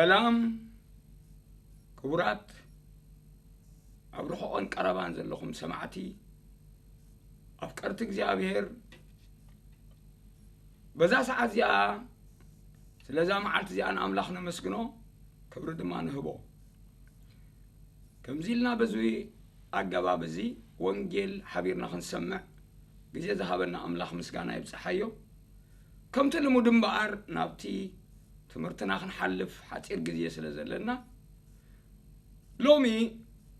ሰላም ክቡራት ኣብ ርሑቕን ቀረባን ዘለኹም ሰማዕቲ ኣፍቀርቲ እግዚኣብሔር፣ በዛ ሰዓት እዚኣ ስለዛ መዓልቲ እዚኣ ንኣምላኽ ነመስግኖ፣ ክብሪ ድማ ንህቦ። ከምዚ ኢልና በዚ ኣገባብ እዚ ወንጌል ሓቢርና ክንሰምዕ ግዜ ዝሃበና ኣምላኽ ምስጋና ይብጽሓዮ። ከምቲ ልሙድ እምበኣር ናብቲ ትምህርትና ክንሓልፍ ሓጺር ግዜ ስለ ዘለና፣ ሎሚ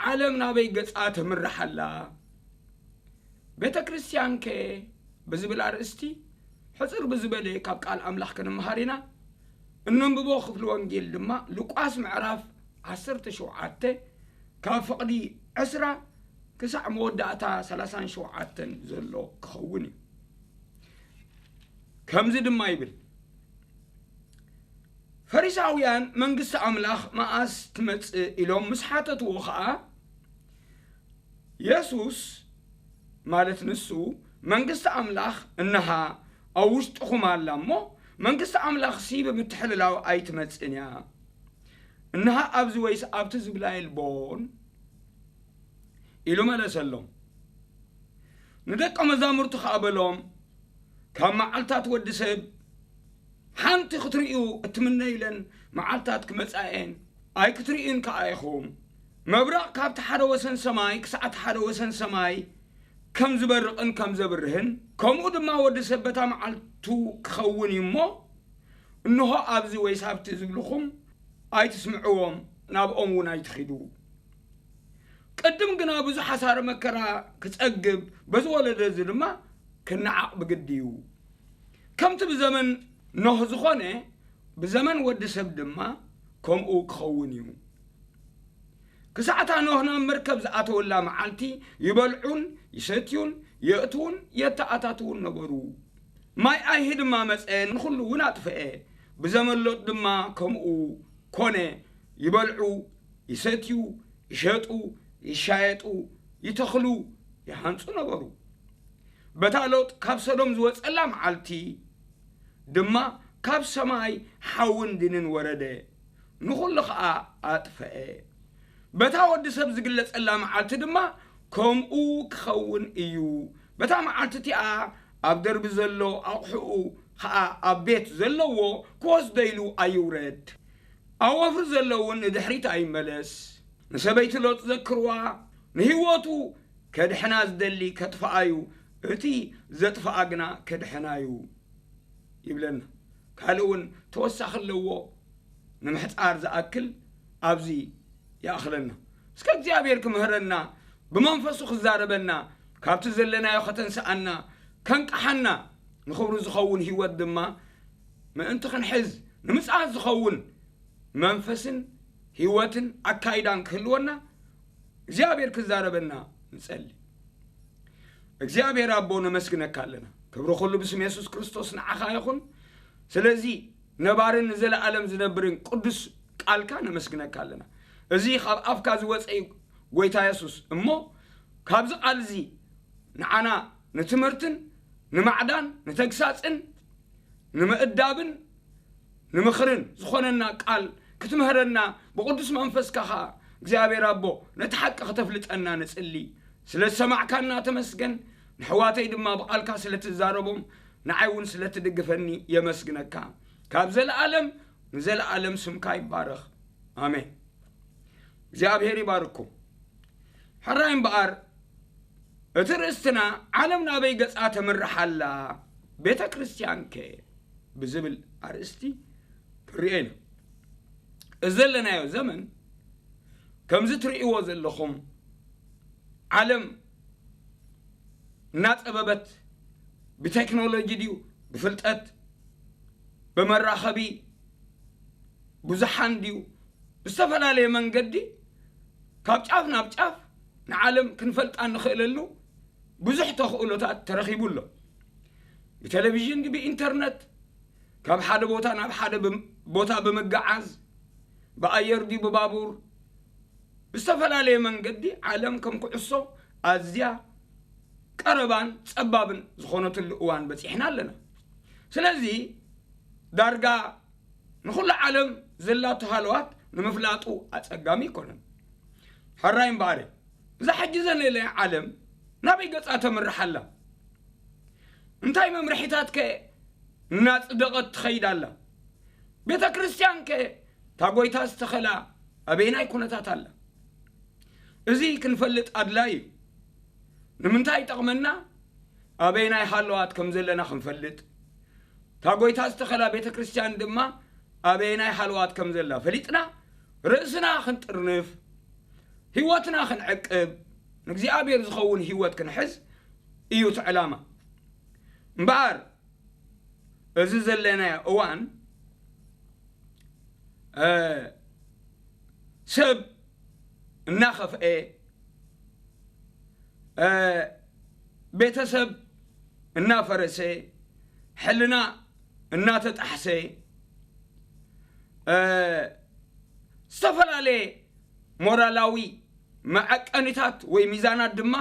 ዓለም ናበይ ገጻ ተምርሕ ኣላ? ቤተ ክርስቲያንከ ብዝብል ኣርእስቲ ሕጽር ብዝበለ ካብ ቃል ኣምላኽ ክንምሃር ኢና። እነንብቦ ክፍሊ ወንጌል ድማ ሉቃስ ምዕራፍ ዓሰርተ ሸውዓተ ካብ ፍቕዲ ዕስራ ክሳዕ መወዳእታ ሰላሳን ሸውዓተን ዘሎ ክኸውን እዩ። ከምዚ ድማ ይብል፣ ፈሪሳውያን መንግስቲ ኣምላኽ መኣስ ትመጽእ ኢሎም ምስ ሓተትዎ ኸኣ፣ የሱስ ማለት ንሱ፣ መንግስቲ ኣምላኽ እንሃ ኣብ ውሽጥኹም ኣላ እሞ፣ መንግስቲ ኣምላኽሲ ብምትሕልላው ኣይትመጽእን እያ። እንሃ ኣብዚ ወይስ ኣብቲ ዝብላ የልቦን ኢሉ መለሰሎም። ንደቀ መዛሙርቱ ኸኣ በሎም፣ ካብ መዓልታት ወዲ ሰብ ሓንቲ ክትርእዩ እትምነዩለን መዓልታት ክመጻ እየን፣ ኣይክትርእዩን ከኣ ኢኹም። መብረቕ ካብቲ ሓደ ወሰን ሰማይ ክሳዕ እቲ ሓደ ወሰን ሰማይ ከም ዝበርቕን ከም ዘብርህን፣ ከምኡ ድማ ወዲ ሰብ በታ መዓልቱ ክኸውን እዩ እሞ፣ እንሆ ኣብዚ ወይስ ኣብቲ ዝብልኹም ኣይትስምዕዎም፣ ናብኦም እውን ኣይትኺዱ። ቅድም ግና ብዙሕ ሓሳረ መከራ ክጸግብ፣ በዚ ወለዶ እዚ ድማ ክነዓቕ ብግዲ እዩ። ከምቲ ብዘመን ኖህ ዝኾነ፣ ብዘመን ወዲ ሰብ ድማ ከምኡ ክኸውን እዩ። ክሳዕታ ኖህ ናብ መርከብ ዝኣተወላ መዓልቲ ይበልዑን ይሰትዩን የእትዉን የተኣታትዉን ነበሩ። ማይ ኣይሂ ድማ መጸ፣ ንኹሉ እውን ኣጥፍአ። ብዘመን ሎጥ ድማ ከምኡ ኮነ። ይበልዑ፣ ይሰትዩ፣ ይሸጡ፣ ይሻየጡ፣ ይተኽሉ፣ ይሃንጹ ነበሩ። በታ ሎጥ ካብ ሰዶም ዝወጸላ መዓልቲ ድማ ካብ ሰማይ ሓውን ድንን ወረደ፣ ንኹሉ ኸኣ ኣጥፈአ። በታ ወዲ ሰብ ዝግለጸላ መዓልቲ ድማ ከምኡ ክኸውን እዩ። በታ መዓልቲ እቲኣ ኣብ ደርቢ ዘሎ ኣቑሑኡ ኸኣ ኣብ ቤት ዘለዎ ክወስዶ ኢሉ ኣይውረድ። ኣብ ወፍሪ ዘሎ እውን ንድሕሪት ኣይመለስ። ንሰበይቲ ሎጥ ዘክርዋ፣ ንህይወቱ ከድሕና ዝደሊ ከጥፍኣዩ፣ እቲ ዘጥፍኣ ግና ከድሕናዩ ይብለና። ካልእ እውን ተወሳኺ ኣለዎ፣ ንምሕጻር ዝኣክል ኣብዚ ይኣኽለና። እስከ እግዚኣብሔር ክምህረና፣ ብመንፈሱ ክዛረበና፣ ካብቲ ዘለናዮ ከተንስኣና፣ ከንቅሓና፣ ንኽብሩ ዝኸውን ህይወት ድማ ምእንቲ ክንሕዝ፣ ንምጽኣት ዝኸውን መንፈስን ህይወትን ኣካይዳን ክህልወና እግዚኣብሔር ክዛረበና ንጸሊ። እግዚኣብሔር ኣቦ ነመስግነካ ኣለና። ክብሪ ኩሉ ብስም የሱስ ክርስቶስ ንዓኻ ይኹን። ስለዚ ነባርን ንዘለኣለም ዝነብርን ቅዱስ ቃልካ ነመስግነካ ኣለና። እዚ ካብ ኣፍካ ዝወጸ እዩ ጎይታ የሱስ። እሞ ካብዚ ቃል እዚ ንዓና ንትምህርትን ንማዕዳን ንተግሳጽን ንምእዳብን ንምኽርን ዝኾነና ቃል ክትምህረና ብቕዱስ መንፈስካ ኸኣ እግዚኣብሔር ኣቦ ነቲ ሓቂ ከተፍልጠና ንጽሊ። ስለ ዝሰማዕካና ተመስገን። ንሕዋተይ ድማ ብቓልካ ስለ ትዛረቦም ንዓይ እውን ስለ ትድግፈኒ የመስግነካ። ካብ ዘለኣለም ንዘለኣለም ስምካ ይባረኽ። ኣሜን። እግዚኣብሔር ይባርኩም። ሕራይ እምበኣር እቲ ርእስትና ዓለም ናበይ ገጻ ተምርሕ ኣላ፣ ቤተ ክርስቲያንከ ብዝብል ኣርእስቲ ክንርእዮ ኢና። እዚ ዘለናዮ ዘመን ከምዚ ትርእይዎ ዘለኹም ዓለም እናጸበበት ብቴክኖሎጂ ድዩ ብፍልጠት ብመራኸቢ ብዙሓን ድዩ ብዝተፈላለየ መንገዲ ካብ ጫፍ ናብ ጫፍ ንዓለም ክንፈልጣ እንኽእለሉ ብዙሕ ተኽእሎታት ተረኺቡ ኣሎ። ብቴሌቪዥን ድዩ ብኢንተርነት ካብ ሓደ ቦታ ናብ ሓደ ብም- ቦታ ብምግዓዝ ብኣየር ድዩ ብባቡር ብዝተፈላለየ መንገዲ ዓለም ከም ኩዕሶ ኣዝያ ቀረባን ጸባብን ዝኾነትሉ እዋን በጺሕና ኣለና። ስለዚ ዳርጋ ንኹሉ ዓለም ዘላቶ ሃለዋት ንምፍላጡ ኣጸጋሚ ኣይኮነን። ሕራይ እምበኣር፣ እዛ ሕጂ ዘለናያ ዓለም ናበይ ገጻ ተምርሕ ኣላ? እንታይ መምርሒታት ከ እናጽደቐት ትኸይድ ኣላ? ቤተ ክርስቲያን ከ እታ ጐይታ ዝተኸላ ኣበየናይ ኩነታት ኣላ? እዚ ክንፈልጥ ኣድላዪ እዩ። ንምንታይ ይጠቕመና? ኣበየናይ ሃለዋት ከም ዘለና ክንፈልጥ፣ እታ ጐይታ ዝተኸላ ቤተ ክርስቲያን ድማ ኣበየናይ ሃለዋት ከም ዘላ ፈሊጥና፣ ርእስና ክንጥርንፍ፣ ህይወትና ክንዕቅብ፣ ንእግዚኣብሔር ዝኸውን ህይወት ክንሕዝ እዩ እቲ ዕላማ። እምበኣር፣ እዚ ዘለናዮ እዋን፣ እ፣ ሰብ እናኸፍኤ፣ እ፣ ቤተሰብ እናፈረሰ፣ ሕልና እናተጣሕሰ፣ እ፣ ዝተፈላለየ ሞራላዊ መዐቀኒታት ወይ ሚዛናት ድማ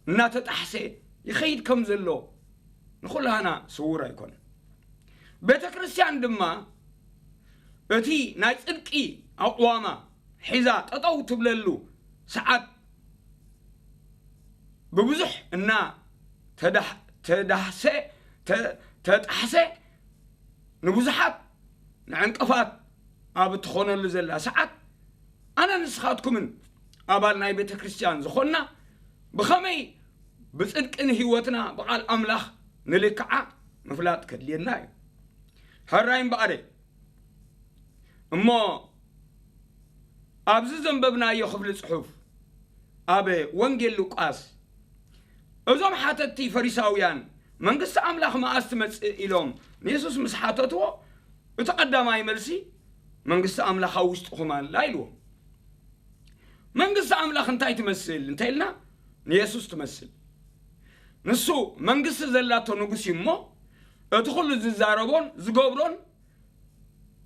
እናተጣሕሰ ይኸይድ ከም ዘሎ ንኹላህና ስዉር ኣይኮነን። ቤተ ክርስቲያን ድማ እቲ ናይ ጽድቂ ኣቕዋማ ሒዛ ጠጠው ትብለሉ ሰዓት ብብዙሕ እና ተዳህ-፣ ተዳህሰ፣ ተ-፣ ተጣሕሰ፣ ንብዙሓት ንዕንቅፋት ኣብ እትኾነሉ ዘላ ሰዓት፣ ኣነ ንስኻትኩምን ኣባል ናይ ቤተ ክርስቲያን ዝኾንና ብኸመይ ብጽድቂ ንህይወትና ብቓል ኣምላኽ ንልክዓ ምፍላጥ ከድልየና እዩ። ሕራይ እምበኣር፣ እሞ ኣብዚ ዘንበብናዮ ክፍሊ ጽሑፍ ኣብ ወንጌል ሉቃስ፣ እዞም ሓተትቲ ፈሪሳውያን፣ "መንግስቲ ኣምላኽ መኣስ ትመጽእ?" ኢሎም ንየሱስ ምስ ሓተትዎ፣ እቲ ቀዳማይ መልሲ፣ "መንግስቲ ኣምላኽ ኣብ ውሽጥኹም ኣላ" ኢልዎም። መንግስቲ ኣምላኽ እንታይ ትመስል እንተ ኢልና፣ ንየሱስ ትመስል። ንሱ መንግስቲ ዘላቶ ንጉስ እዩ እሞ፣ እቲ ኩሉ ዝዛረቦን ዝገብሮን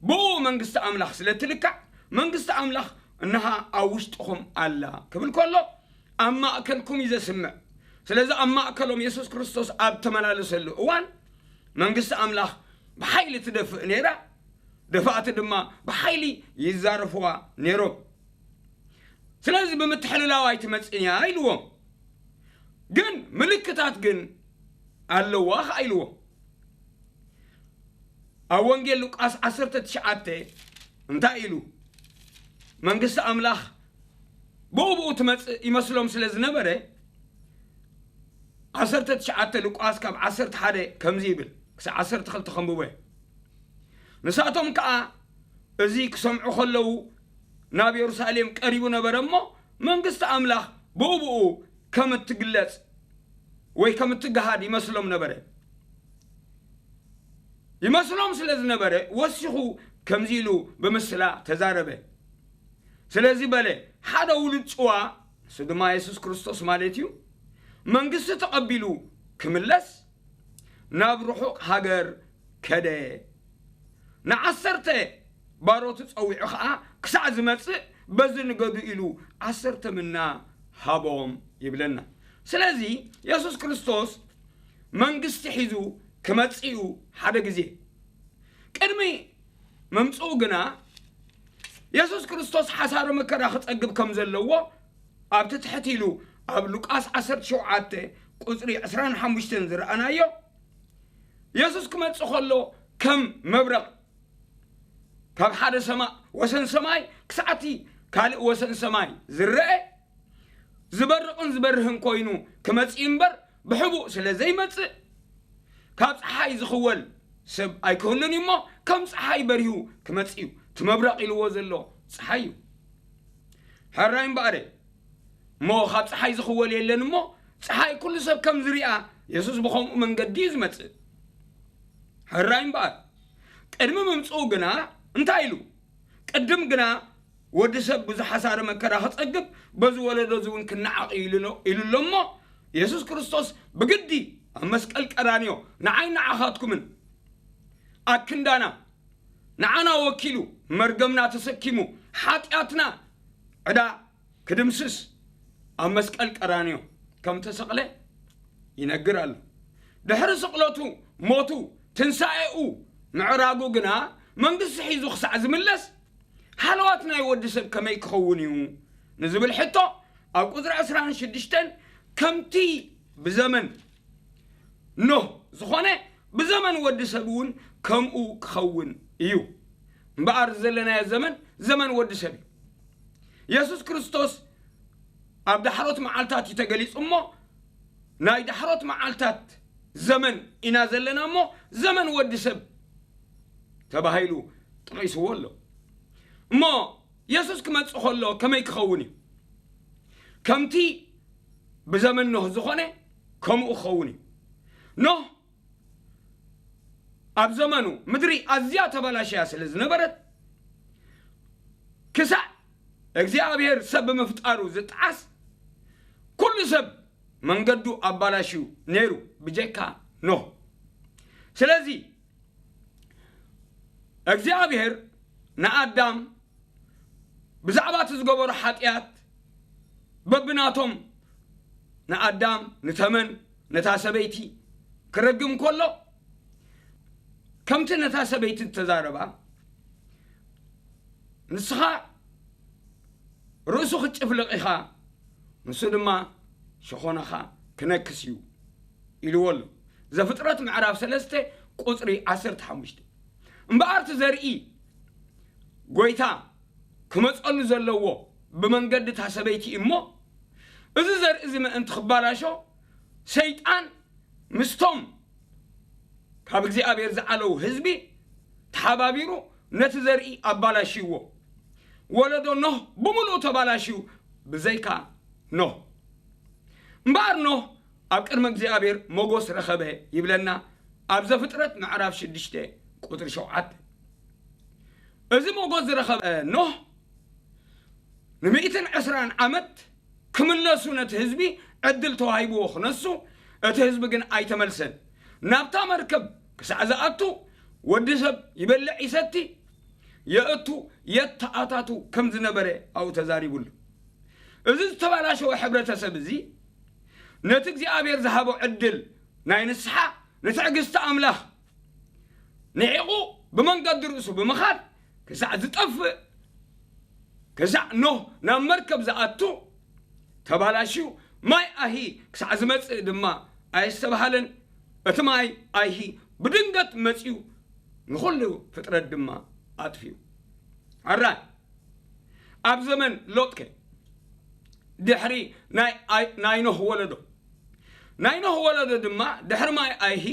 ብኡ መንግስቲ ኣምላኽ ስለ ትልካዕ፣ መንግስቲ ኣምላኽ እንሃ ኣብ ውሽጥኹም ኣላ ክብል ከሎ፣ ኣብ ማእከልኩም እዩ ዘስምዕ። ስለዚ ኣብ ማእከሎም የሱስ ክርስቶስ ኣብ ተመላለሰሉ እዋን፣ መንግስቲ ኣምላኽ ብሓይሊ ትደፍእ ነይራ። ደፋእቲ ድማ ብሓይሊ ይዛረፍዋ ነይሮም። ስለዚ ብምትሕልላው ኣይትመጽእን እያ ኢልዎም። ግን ምልክታት ግን ኣለዋ ኸኣ ኢልዎም። ኣብ ወንጌል ሉቃስ ዓሰርተ ትሽዓተ እንታይ ኢሉ? መንግስቲ ኣምላኽ ብኡ ብኡ ትመጽእ ይመስሎም ስለ ዝነበረ፣ ዓሰርተ ትሽዓተ ሉቃስ ካብ ዓሰርተ ሓደ ከምዚ ይብል፣ ክሳብ ዓሰርተ ክልተ ከንብቦ እየ። ንሳቶም ከኣ እዚ ክሰምዑ ከለዉ ናብ የሩሳሌም ቀሪቡ ነበረ እሞ፣ መንግስቲ ኣምላኽ ብኡ ብኡ ከም እትግለጽ ወይ ከም እትገሃድ ይመስሎም ነበረ። ይመስሎም ስለ ዝነበረ፣ ወሲኹ ከምዚ ኢሉ ብምስላ ተዛረበ። ስለዚ በለ፣ ሓደ ውሉድ ጭዋ፣ ንሱ ድማ የሱስ ክርስቶስ ማለት እዩ፣ መንግስቲ ተቐቢሉ ክምለስ ናብ ርሑቕ ሃገር ከደ። ንዓሰርተ ባሮቱ ጸዊዑ ኸኣ ክሳዕ ዝመጽእ በዚ ንገዱ ኢሉ ዓሰርተ ምና ሃቦም ይብለና። ስለዚ የሱስ ክርስቶስ መንግስቲ ሒዙ ክመጽእ እዩ ሓደ ግዜ። ቅድሚ ምምጽኡ ግና የሱስ ክርስቶስ ሓሳረ መከራ ክጸግብ ከም ዘለዎ ኣብቲ ትሕት ኢሉ ኣብ ሉቃስ ዓሰርተ ሸውዓተ ቁጽሪ ዕስራን ሓሙሽተን ዝረኣናዮ፣ የሱስ ክመጽእ ከሎ ከም መብረቕ ካብ ሓደ ሰማ-፣ ወሰን ሰማይ ክሳዕቲ ካልእ ወሰን ሰማይ ዝረአ፣ ዝበርቕን ዝበርህን ኮይኑ ክመጽእ እምበር ብሕቡእ ስለ ዘይመጽእ፣ ካብ ጸሓይ ዝኽወል ሰብ ኣይክህሉን እዩ እሞ፣ ከም ጸሓይ በሪሁ ክመጽእ እዩ። እቲ መብረቕ ኢልዎ ዘሎ ጸሓይ እዩ። ሕራይ እምበኣረ፣ እሞ ካብ ጸሓይ ዝኽወል የለን እሞ፣ ጸሓይ ኩሉ ሰብ ከም ዝሪኣ፣ የሱስ ብኸምኡ መንገዲ እዩ ዝመጽእ። ሕራይ እምበኣር፣ ቅድሚ ምምጽኡ ግና እንታይ ኢሉ? ቅድም ግና ወዲ ሰብ ብዙሕ ሓሳረ መከራ ክጸግብ፣ በዚ ወለዶ እዚ እውን ክነዓቕ እዩ ኢሉ ኣሎ፣ ኢሉ ኣሎ እሞ፣ የሱስ ክርስቶስ ብግዲ ኣብ መስቀል ቀራንዮ ንዓይ ንዓኻትኩምን ኣክንዳና ንዓና ወኪሉ መርገምና ተሰኪሙ ሓጢኣትና ዕዳ ክድምስስ ኣብ መስቀል ቀራንዮ ከም ተሰቕለ ይነግር ኣሎ። ድሕሪ ስቕለቱ፣ ሞቱ፣ ትንሳኤኡ፣ ምዕራጉ ግና መንግስቲ ሒዙ ክሳዕ ዝምለስ፣ ሃለዋት ናይ ወዲ ሰብ ከመይ ክኸውን እዩ ንዝብል ሕቶ፣ ኣብ ቁጽሪ ዕስራን ሽዱሽተን፣ ከምቲ ብዘመን ኖህ ዝኾነ፣ ብዘመን ወዲ ሰብ እውን ከምኡ ክኸውን እዩ። እምበኣር ዘለናዮ ዘመን፣ ዘመን ወዲ ሰብ እዩ። የሱስ ክርስቶስ ኣብ ዳሕሮት መዓልታት እዩ ተገሊጹ እሞ፣ ናይ ዳሕሮት መዓልታት ዘመን ኢና ዘለና እሞ፣ ዘመን ወዲ ሰብ ተባሂሉ ጠቒስዎ ኣሎ። እሞ የሱስ ክመጽእ ከሎ ከመይ ክኸውን እዩ? ከምቲ ብዘመን ኖህ ዝኾነ ከምኡ ክኸውን እዩ። ኖህ ኣብ ዘመኑ ምድሪ ኣዝያ ተባላሽያ ስለ ዝነበረት፣ ክሳዕ እግዚኣብሔር ሰብ ብምፍጣሩ ዝጠዓስ፣ ኩሉ ሰብ መንገዱ ኣባላሽዩ ነይሩ፣ ብጀካ ኖህ። ስለዚ እግዚኣብሔር ንኣዳም ብዛዕባ እቲ ዝገበሮ ሓጢኣት በብናቶም ንኣዳም፣ ንተመን፣ ነታ ሰበይቲ ክረግም ከሎ፣ ከምቲ ነታ ሰበይቲ እተዛረባ፣ "ንስኻ ርእሱ ክትጭፍልቕ ኢኻ፣ ንሱ ድማ ሸኾናኻ ክነክስ እዩ" ኢልዎ ኣሎ። ዘፍጥረት ምዕራፍ ሰለስተ ቁጽሪ ዓሰርተ ሓሙሽተ። እምበኣር እቲ ዘርኢ ጎይታ ክመጸሉ ዘለዎ ብመንገዲ እታ ሰበይቲ እሞ፣ እዚ ዘርኢ እዚ ምእንቲ ክባላሾ፣ ሰይጣን ምስቶም ካብ እግዚኣብሔር ዝዓለዉ ህዝቢ ተሓባቢሩ ነቲ ዘርኢ ኣባላሽይዎ። ወለዶ ኖህ ብምሉኡ ተባላሽዩ ብዘይካ ኖህ። እምበኣር ኖህ ኣብ ቅድሚ እግዚኣብሔር ሞጎስ ረኸበ ይብለና ኣብ ዘፍጥረት ምዕራፍ ሽዱሽተ ቁጽሪ ሸውዓተ። እዚ ሞጎስ ዝረኸበ ኖህ ንሚእትን ዕስራን ዓመት ክምለሱ ነቲ ህዝቢ ዕድል ተዋሂብዎ ክነሱ፣ እቲ ህዝቢ ግን ኣይተመልሰን። ናብታ መርከብ ክሳዕ ዝኣቱ ወዲ ሰብ ይበልዕ ይሰቲ፣ የእቱ የተኣታቱ ከም ዝነበረ ኣብኡ ተዛሪቡሉ። እዚ ዝተባላሸወ ሕብረተሰብ እዚ ነቲ እግዚኣብሔር ዝሃቦ ዕድል ናይ ንስሓ ንትዕግስቲ ኣምላኽ ንዒቑ ብመንገዲ ርእሱ ብምኻድ ክሳዕ ዝጠፍእ፣ ክሳዕ ኖህ ናብ መርከብ ዝኣቱ ተባላሽዩ፣ ማይ ኣይሂ ክሳዕ ዝመጽእ ድማ ኣየስተብሃለን። እቲ ማይ ኣይሂ ብድንገት መጺኡ ንኹሉ ፍጥረት ድማ ኣጥፊኡ። ኣራይ ኣብ ዘመን ሎጥከ ድሕሪ ናይ ኣይ-፣ ናይ ኖህ ወለዶ፣ ናይ ኖህ ወለዶ ድማ ድሕሪ ማይ ኣይሂ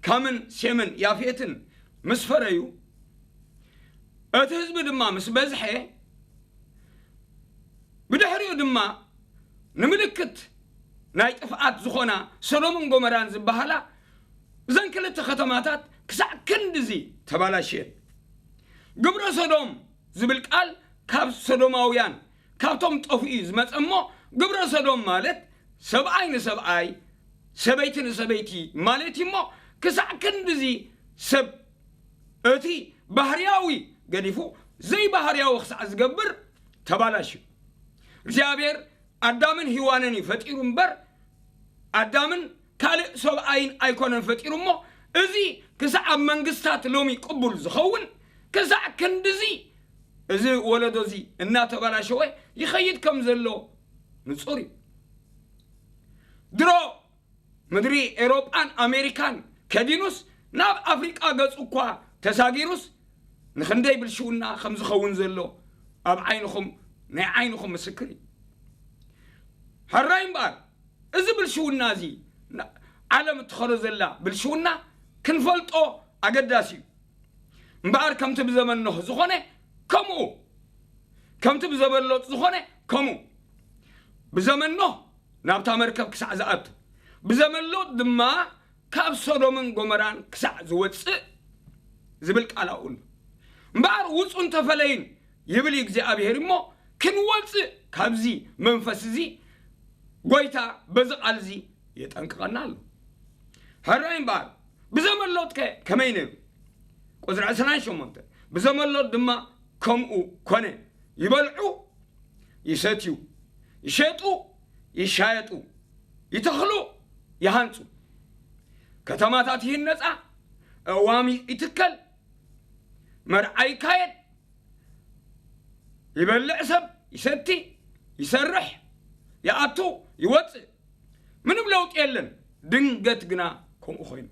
ካምን ሴምን ያፌትን ምስ ፈረዩ፣ እቲ ህዝቢ ድማ ምስ በዝሐ፣ ብድሕሪኡ ድማ ንምልክት ናይ ጥፍኣት ዝኾና ሰዶምን ጎመራን ዝበሃላ እዘን ክልተ ከተማታት ክሳዕ ክንድዚ ተባላሽየን። ግብረ ሰዶም ዝብል ቃል ካብ ሰዶማውያን፣ ካብቶም ጠፍኡ እዩ ዝመጸ እሞ፣ ግብረ ሰዶም ማለት ሰብኣይ ንሰብኣይ፣ ሰበይቲ ንሰበይቲ ማለት እዩ እሞ፣ ክሳዕ ክንድዚ ሰብ እቲ ባህርያዊ ገዲፉ ዘይባህርያዊ ክሳዕ ዝገብር ተባላሽዩ። እግዚኣብሔር ኣዳምን ሂዋንን እዩ ፈጢሩ እምበር፣ ኣዳምን ካልእ ሰብኣይን ኣይኮነን ፈጢሩ እሞ፣ እዚ ክሳዕ ኣብ መንግስታት ሎሚ ቅቡል ዝኸውን፣ ክሳዕ ክንድዚ እዚ ወለዶ እዚ እናተባላሸወ ይኸይድ ከም ዘሎ ንጹር እዩ። ድሮ ምድሪ ኤውሮጳን ኣሜሪካን ከዲኑስ፣ ናብ ኣፍሪቃ ገጹ እኳ ተሳጊሩስ፣ ንኽንደይ ብልሽውና ከም ዝኸውን ዘሎ ኣብ ዓይንኹም፣ ናይ ዓይንኹም ምስክር እዩ። ሕራይ እምበኣር፣ እዚ ብልሽውና እዚ፣ ና-፣ ዓለም እትኸዶ ዘላ ብልሽውና ክንፈልጦ ኣገዳሲ እዩ። እምበኣር ከምቲ ብዘመን ኖህ ዝኾነ ከምኡ፣ ከምቲ ብዘመን ሎጥ ዝኾነ ከምኡ፣ ብዘመን ኖህ ናብታ መርከብ ክሳዕ ዝኣቱ፣ ብዘመን ሎጥ ድማ ካብ ሶዶምን ጎመራን ክሳዕ ዝወጽእ ዝብል ቃል ኣብኡ ኣሎ። እምበኣር ውጹን ተፈለይን ይብል እግዚኣብሔር እሞ፣ ክንወጽእ ካብዚ መንፈስ እዚ ጎይታ በዚ ቃል እዚ የጠንቅቐና ኣሎ። ሕራይ እምበኣር፣ ብዘመን ሎጥ ከ ከመይ ነይሩ? ቁጽሪ ዕስራን ሸሞንተን፣ ብዘመን ሎጥ ድማ ከምኡ ኮነ። ይበልዑ፣ ይሰትዩ፣ ይሸጡ፣ ይሻየጡ፣ ይተኽሉ፣ ይሃንጹ። ከተማታት ይህነጻ፣ ኣእዋም ይትከል፣ መርዓ ይካየድ፣ ይበልዕ ሰብ፣ ይሰቲ፣ ይሰርሕ፣ ይኣቱ፣ ይወፅእ፣ ምንም ለውጢ የለን። ድንገት ግና ከምኡ ኮይኑ።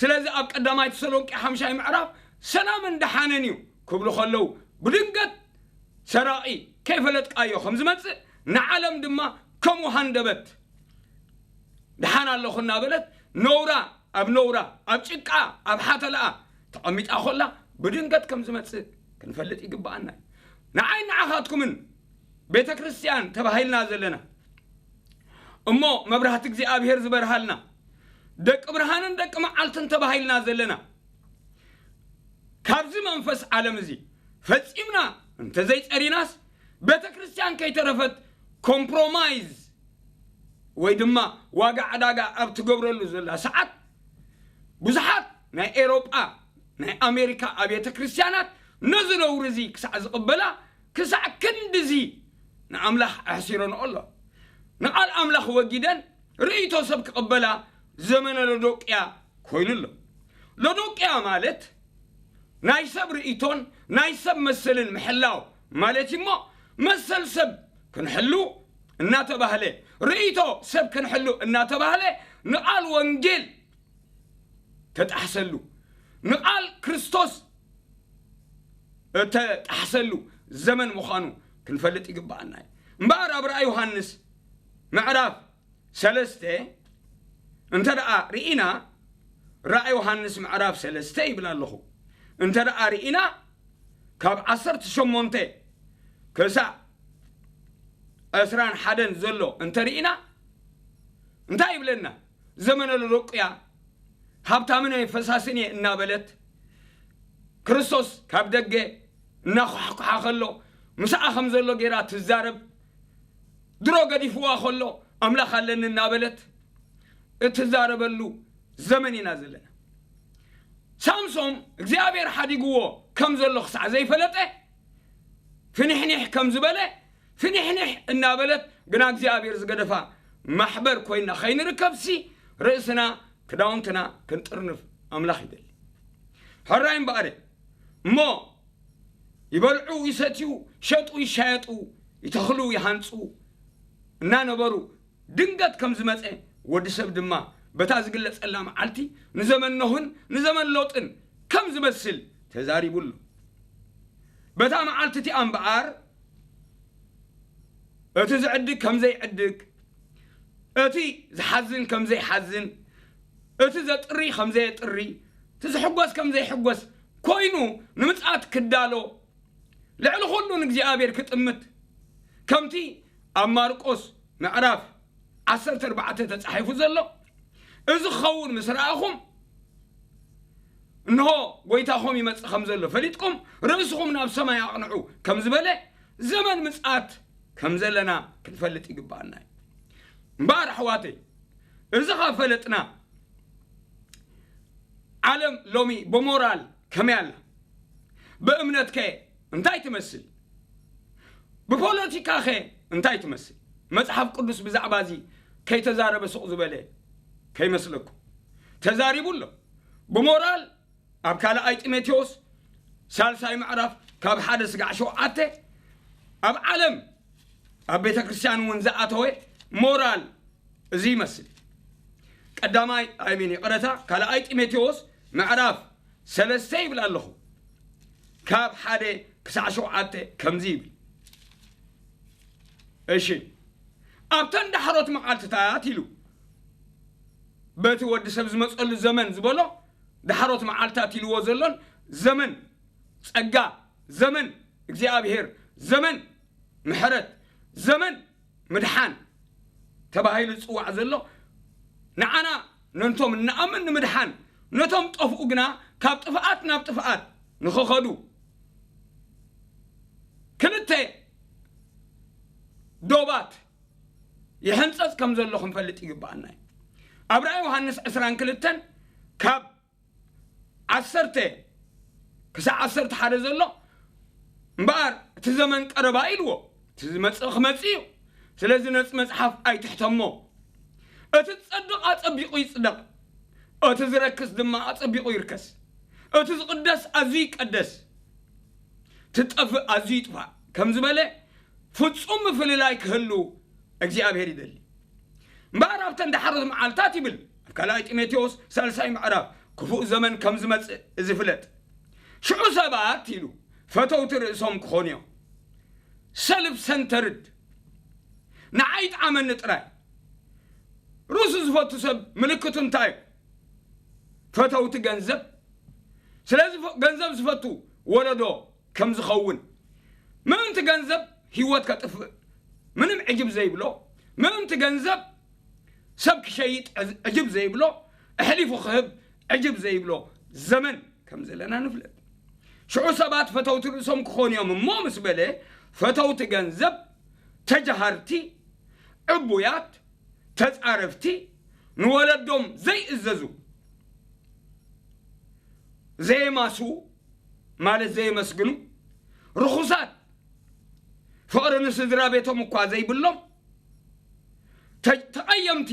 ስለዚ ኣብ ቀዳማይ ተሰሎንቄ ሓምሻይ ምዕራፍ ሰላምን ደሓንን እዩ ክብሉ ከለዉ፣ ብድንገት ሰራቒ ከይፈለጥካዮ ከም ዝመጽእ፣ ንዓለም ድማ ከምኡ ሃንደበት ደሓን ኣለኹ እናበለት፣ ነውራ ኣብ ነውራ፣ ኣብ ጭቃ ኣብ ሓተላኣ ተቐሚጣ ኮላ፣ ብድንገት ከም ዝመጽእ ክንፈልጥ ይግብኣና እዩ። ንዓይ ንዓኻትኩምን ቤተ ክርስቲያን ተባሂልና ዘለና እሞ፣ መብራህቲ እግዚኣብሔር ዝበርሃልና፣ ደቂ ብርሃንን ደቂ መዓልትን ተባሂልና ዘለና፣ ካብዚ መንፈስ ዓለም እዚ ፈጺምና እንተዘይጸሪናስ፣ ቤተ ክርስቲያን ከይተረፈት ኮምፕሮማይዝ ወይ ድማ ዋጋ ዕዳጋ ኣብ ትገብረሉ ዘላ ሰዓት፣ ብዙሓት ናይ ኤሮጳ፣ ናይ ኣሜሪካ ኣብያተ ክርስቲያናት ነዚ ነውሪ እዚ ክሳዕ ዝቕበላ፣ ክሳዕ ክንድዚ ንኣምላኽ ኣሕሲረንኦ ኣሎ። ንቓል ኣምላኽ ወጊደን ርእይቶ ሰብ ክቕበላ ዘመነ ሎዶቅያ ኮይኑ ኣሎ። ሎዶቅያ ማለት ናይ ሰብ ርእይቶን ናይ ሰብ መሰልን ምሕላው ማለት እዩ እሞ፣ መሰል ሰብ ክንሕሉ እናተባህለ፣ ርእይቶ ሰብ ክንሕሉ እናተባህለ፣ ንቓል ወንጌል ተጣሕሰሉ፣ ንቓል ክርስቶስ እተጣሕሰሉ ዘመን ምዃኑ ክንፈልጥ ይግብኣና እዩ። እምበኣር ኣብ ራእይ ዮሃንስ ምዕራፍ ሰለስተ እንተ ደኣ ርኢና፣ ራእይ ዮሃንስ ምዕራፍ ሰለስተ ይብል ኣለኹ። እንተ ደኣ ርኢና፣ ካብ ዓሰርተ ሸሞንተ ክሳዕ ዕስራን ሓደን ዘሎ እንተ ርኢና፣ እንታይ ይብለና? ዘመነ ሎዶቅያ ሃብታምን እየ ፈሳስን እየ እናበለት፣ ክርስቶስ ካብ ደገ እናኳሕኳሓ ከሎ፣ ምስኣ ከም ዘሎ ገይራ ትዛረብ፣ ድሮ ገዲፍዋ ከሎ ኣምላኽ ኣለኒ እናበለት እትዛረበሉ ዘመን ኢና ዘለና። ሳምሶም እግዚኣብሔር ሓዲግዎ ከም ዘሎ ክሳዕ ዘይፈለጠ፣ ፍንሕኒሕ ከም ዝበለ፣ ፍንሕኒሕ እናበለት ግና እግዚኣብሔር ዝገደፋ ማሕበር ኮይና ከይንርከብሲ፣ ርእስና ክዳውንትና ክንጥርንፍ ኣምላኽ ይደሊ። ሕራይ እምበኣር፣ እሞ ይበልዑ ይሰትዩ፣ ሸጡ ይሻየጡ፣ ይተኽሉ ይሃንጹ እናነበሩ፣ ድንገት ከም ዝመጸ፣ ወዲ ሰብ ድማ በታ ዝግለጸላ መዓልቲ ንዘመን ኖህን ንዘመን ሎጥን ከም ዝመስል ተዛሪቡ ኣሎ። በታ መዓልቲ እቲኣ እምበኣር፣ እቲ ዝዕድግ ከም ዘይዕድግ፣ እቲ ዝሓዝን ከም ዘይሓዝን፣ እቲ ዘጥሪ ከም ዘየጥሪ፣ እቲ ዝሕጎስ ከም ዘይሕጎስ ኮይኑ ንምጽኣት ክዳሎ፣ ልዕሊ ኩሉ ንእግዚኣብሔር ክጥምት፣ ከምቲ ኣብ ማርቆስ ምዕራፍ ዓሰርተ ኣርባዕተ ተጻሒፉ ዘሎ፣ እዚ ክኸውን ምስ ረኣኹም፣ እንሆ፣ ጐይታኹም ይመጽእ ከም ዘሎ ፈሊጥኩም፣ ርእስኹም ናብ ሰማይ ኣቕንዑ ከም ዝበለ፣ ዘመን ምጽኣት ከም ዘለና ክንፈልጥ ይግብኣና እዩ። እምበኣር ኣሕዋተይ፣ እዚ ካብ ፈለጥና፣ ዓለም ሎሚ ብሞራል ከመይ ኣላ? ብእምነትከ እንታይ ትመስል? ብፖለቲካኸ እንታይ ትመስል? መጽሓፍ ቅዱስ ብዛዕባ እዚ ከይተዛረበ ስቕ ዝበለ ከይመስለኩም። ተዛሪቡ ኣሎ። ብሞራል ኣብ ካልኣይ ጢሞቴዎስ ሳልሳይ ምዕራፍ ካብ ሓደ ስጋዕ ሸውዓተ፣ ኣብ ዓለም፣ ኣብ ቤተ ክርስቲያን እውን ዝኣተወ ሞራል እዚ ይመስል። ቀዳማይ፣ ኣይሚን፣ ይቕረታ፣ ካልኣይ ጢሞቴዎስ ምዕራፍ ሰለስተ ይብል ኣለኹ። ካብ ሓደ ክሳዕ ሸውዓተ ከምዚ ይብል። እሺ፣ ኣብተን ዳሕሮት መዓልትታት ኢሉ፣ በቲ ወዲ ሰብ ዝመጸሉ ዘመን ዝበሎ ዳሕሮት መዓልትታት ኢልዎ ዘሎን ዘመን ጸጋ፣ ዘመን እግዚኣብሔር፣ ዘመን ምሕረት፣ ዘመን ምድሓን ተባሂሉ ዝጽዋዕ ዘሎ፣ ንዓና ነንቶም እንኣምን ንምድሓን፣ ነቶም ጠፍኡ ግና ካብ ጥፍኣት ናብ ጥፍኣት ንኽኸዱ ክልተ ዶባት ይሕንጸጽ ከም ዘሎ ክንፈልጥ ይግብኣና እዩ። ኣብ ራእይ ዮሃንስ ዕስራን ክልተን ካብ ዓሰርተ ክሳዕ ዓሰርተ ሓደ ዘሎ፣ እምበኣር እቲ ዘመን ቀረባ ኢልዎ፣ እቲ ዝመጽእ ክመጽእ እዩ። ስለዚ ነቲ መጽሓፍ ኣይትሕተሞ። እቲ ዝጸድቕ ኣጸቢቑ ይጽደቕ፣ እቲ ዝረክስ ድማ ኣጸቢቑ ይርከስ። እቲ ዝቕደስ ኣዝዩ ይቀደስ፣ ትጠፍእ ኣዝዩ ይጥፋእ ከም ዝበለ ፍጹም ምፍልላይ ክህሉ እግዚኣብሔር ይደሊ። እምበኣር ኣብተን ዳሕሮት መዓልታት ይብል ኣብ ካልኣይ ጢሞቴዎስ ሳልሳይ ምዕራፍ ክፉእ ዘመን ከም ዝመጽእ እዚ ፍለጥ። ሽዑ ሰባት ኢሉ ፈተውቲ ርእሶም ክኾኑ እዮም። ሰልፍ ሰንተርድ፣ ንዓይ ጣመኒ ጥራይ። ርእሱ ዝፈቱ ሰብ ምልክቱ እንታይ እዩ? ፈተውቲ ገንዘብ። ስለዚ ገንዘብ ዝፈቱ ወለዶ ከም ዝኸውን፣ ምእንቲ ገንዘብ ህይወት ከጥፍእ ምንም ዕጅብ ዘይብሎ፣ ምእንቲ ገንዘብ ሰብ ክሸይጥ ዕጅብ ዘይብሎ፣ ኣሕሊፉ ክህብ ዕጅብ ዘይብሎ ዘመን ከም ዘለና ንፍለጥ። ሽዑ ሰባት ፈተውቲ ርእሶም ክኾኑ እዮም እሞ ምስ በለ፣ ፈተውቲ ገንዘብ፣ ተጃሃርቲ፣ ዕቡያት፣ ተጻረፍቲ፣ ንወለዶም ዘይእዘዙ፣ ዘየማስዉ ማለት ዘየመስግኑ፣ ርኹሳት፣ ፍቕሪ ንስድራ ቤቶም እኳ ዘይብሎም፣ ተ- ተቐየምቲ፣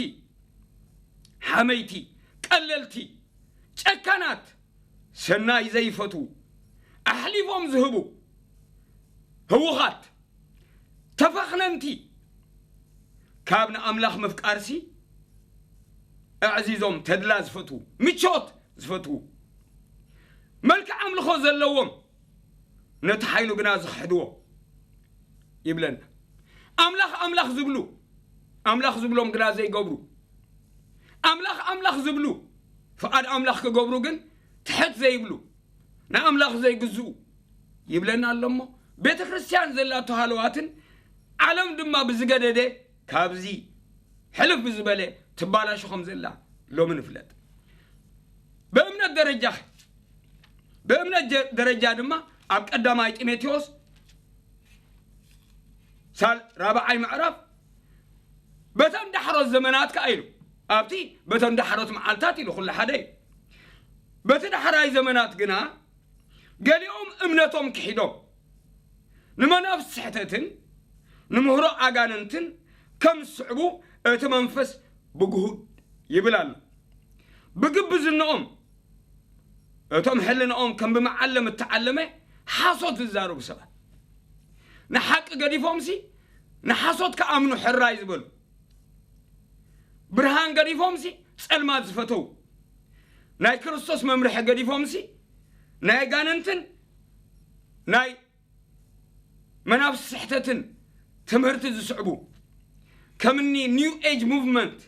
ሓመይቲ፣ ቀለልቲ፣ ጨካናት፣ ሰናይ ዘይፈትዉ፣ ኣሕሊፎም ዝህቡ፣ ህውኻት፣ ተፈኽነንቲ፣ ካብ ንኣምላኽ ምፍቃርሲ ኣዕዚዞም ተድላ ዝፈትዉ፣ ምቾት ዝፈትዉ፣ መልክዕ ኣምልኾ ዘለዎም፣ ነቲ ሓይሉ ግና ዝኽሕድዎ ይብለና። ኣምላኽ ኣምላኽ ዝብሉ፣ ኣምላኽ ዝብሎም ግና ዘይገብሩ፣ ኣምላኽ ኣምላኽ ዝብሉ፣ ፍቓድ ኣምላኽ ክገብሩ ግን ትሕት ዘይብሉ፣ ንኣምላኽ ዘይግዝኡ ይብለና ኣሎ እሞ፣ ቤተ ክርስቲያን ዘላቶ ሃለዋትን ዓለም ድማ ብዝገደደ ካብዚ ሕልፍ ብዝበለ ትባላሾ ከም ዘላ ሎሚ ንፍለጥ። ብእምነት ደረጃ፣ ብእምነት ጀ- ደረጃ ድማ ኣብ ቀዳማይ ጢሞቴዎስ ሳል ራብዓይ ምዕራፍ፣ በተን ዳሕሮት ዘመናት ከኣ ኢሉ፣ ኣብቲ በተን ዳሕሮት መዓልታት ኢሉ፣ ኩሉ ሓደ እዩ። በቲ ዳሕራይ ዘመናት ግና ገሊኦም እምነቶም ክሒዶም፣ ንመናፍስቲ ስሕተትን ንምህሮ ኣጋንንትን ከም ዝስዕቡ እቲ መንፈስ ብግሁድ ይብል ኣሎ። ብግብዝንኦም እቶም ሕልንኦም ከም ብመዓለም እተዓለመ ሓሶት ዝዛረቡ ሰባት፣ ንሓቂ ገዲፎምሲ ንሓሶት ክኣምኑ ሕራይ ዝበሉ፣ ብርሃን ገዲፎምሲ ጸልማት ዝፈተው፣ ናይ ክርስቶስ መምርሒ ገዲፎምሲ ናይ ኣጋንንትን ናይ መናፍስቲ ስሕተትን ትምህርቲ ዝስዕቡ፣ ከምኒ ኒው ኤጅ ሙቭመንት፣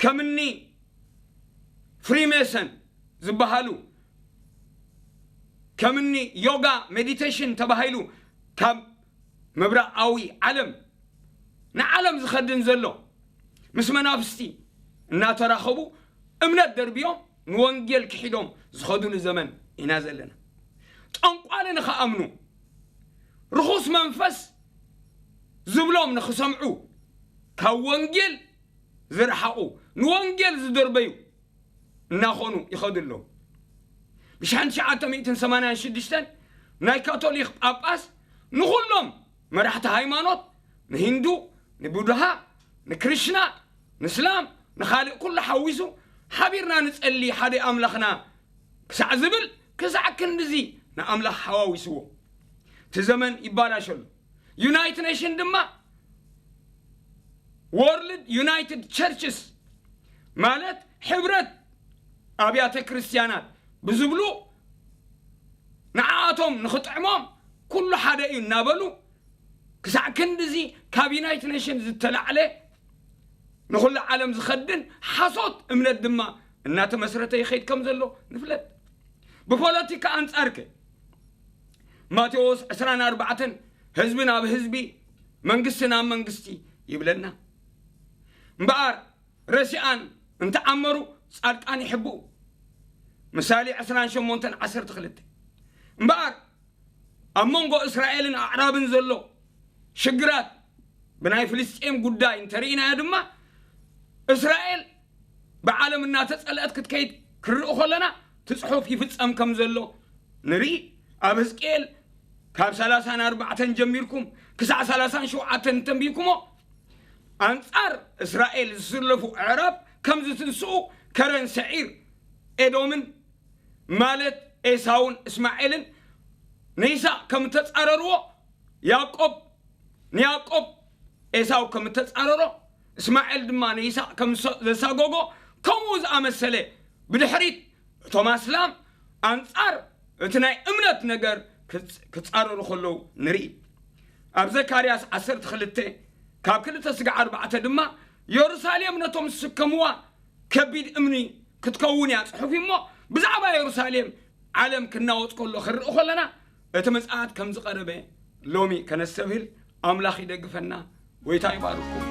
ከምኒ ፍሪሜሰን ዝበሃሉ፣ ከምኒ ዮጋ ሜዲቴሽን ተባሂሉ ካብ ምብራቓዊ ዓለም ንዓለም ዝኸድን ዘሎ፣ ምስ መናፍስቲ እናተራኸቡ እምነት ደርብዮም ንወንጌል ክሒዶም ዝኸዱሉ ዘመን ኢና ዘለና። ጠንቋሊ ንኽኣምኑ፣ ርኹስ መንፈስ ዝብሎም ንኽሰምዑ፣ ካብ ወንጌል ዝረሓቑ፣ ንወንጌል ዝደርበዩ እናኾኑ ይኸዱ ኣለዉ። ብሽሕን ትሽዓተ ሚእትን ሰማንያን ሽዱሽተን ናይ ካቶሊክ ጳጳስ ንኹሎም መራሕቲ ሃይማኖት፣ ንሂንዱ፣ ንቡድሃ፣ ንክርሽና፣ ንእስላም፣ ንኻልእ ኩሉ ሓዊሱ፣ ሓቢርና ንጸሊ ሓደ ኣምላኽና ክሳዕ ዝብል፣ ክሳዕ ክንድዚ ንኣምላኽ ሓዋዊስዎ። እቲ ዘመን ይባላሸሉ። ዩናይትድ ኔሽን ድማ፣ ወርልድ ዩናይትድ ቸርችስ ማለት ሕብረት ኣብያተ ክርስቲያናት ብዝብሉ፣ ንዓኣቶም ንኽጥዕሞም ኩሉ ሓደ እዩ እናበሉ፣ ክሳዕ ክንድዚ ካብ ዩናይትድ ኔሽን ዝተላዕለ ንኹሉ ዓለም ዝኸድን ሓሶት እምነት ድማ እናተመስረተ ይኸይድ ከም ዘሎ ንፍለጥ። ብፖለቲካ ኣንጻርከ፣ ማቴዎስ ዕስራን ኣርባዕተን፣ ህዝቢ ናብ ህዝቢ፣ መንግስቲ ናብ መንግስቲ ይብለና። እምበኣር ረሲኣን እንተዓመሩ ጻድቃን ይሕብኡ። ምሳሌ ዕስራን ሸሞንተን ዓሰርተ ክልተ። እምበኣር ኣብ መንጎ እስራኤልን ኣዕራብን ዘሎ ሽግራት ብናይ ፍልስጤም ጉዳይ እንተርኢናዮ ድማ፣ እስራኤል ብዓለም እናተጸልአት ክትከይድ ክንርኢ ከለና፣ እቲ ጽሑፍ ይፍጸም ከም ዘሎ ንርኢ። ኣብ ህዝቅኤል ካብ ሰላሳን ኣርባዕተን ጀሚርኩም ክሳዕ ሰላሳን ሸውዓተን እንተንቢብኩሞ፣ ኣንጻር እስራኤል ዝስለፉ ኣዕራብ ከም ዝትንስኡ፣ ከረን፣ ሰዒር፣ ኤዶምን ማለት ኤሳውን እስማኤልን ንይስሐቅ ከም እተጻረርዎ፣ ያዕቆብ ንያዕቆብ ኤሳው ከም እተጻረሮ፣ እስማኤል ድማ ንይስሐቅ ከም ዘሳጎጎ፣ ከምኡ ዝኣመሰለ ብድሕሪት እቶም ኣስላም ኣንጻር እቲ ናይ እምነት ነገር ክጻረሩ ከለዉ ንርኢ። ኣብ ዘካርያስ ዓሰርተ ክልተ ካብ ክልተ ስጋዕ ኣርባዕተ ድማ የሩሳሌም ነቶም ዝስከምዋ ከቢድ እምኒ ክትከውን እያ ጽሑፍ እሞ፣ ብዛዕባ የሩሳሌም ዓለም ክናወጽ ከሎ ክንርኢ ከለና እቲ ምጽኣት ከም ዝቐረበ ሎሚ ከነስተብህል ኣምላኽ ይደግፈና። ጎይታ ይባርኩም።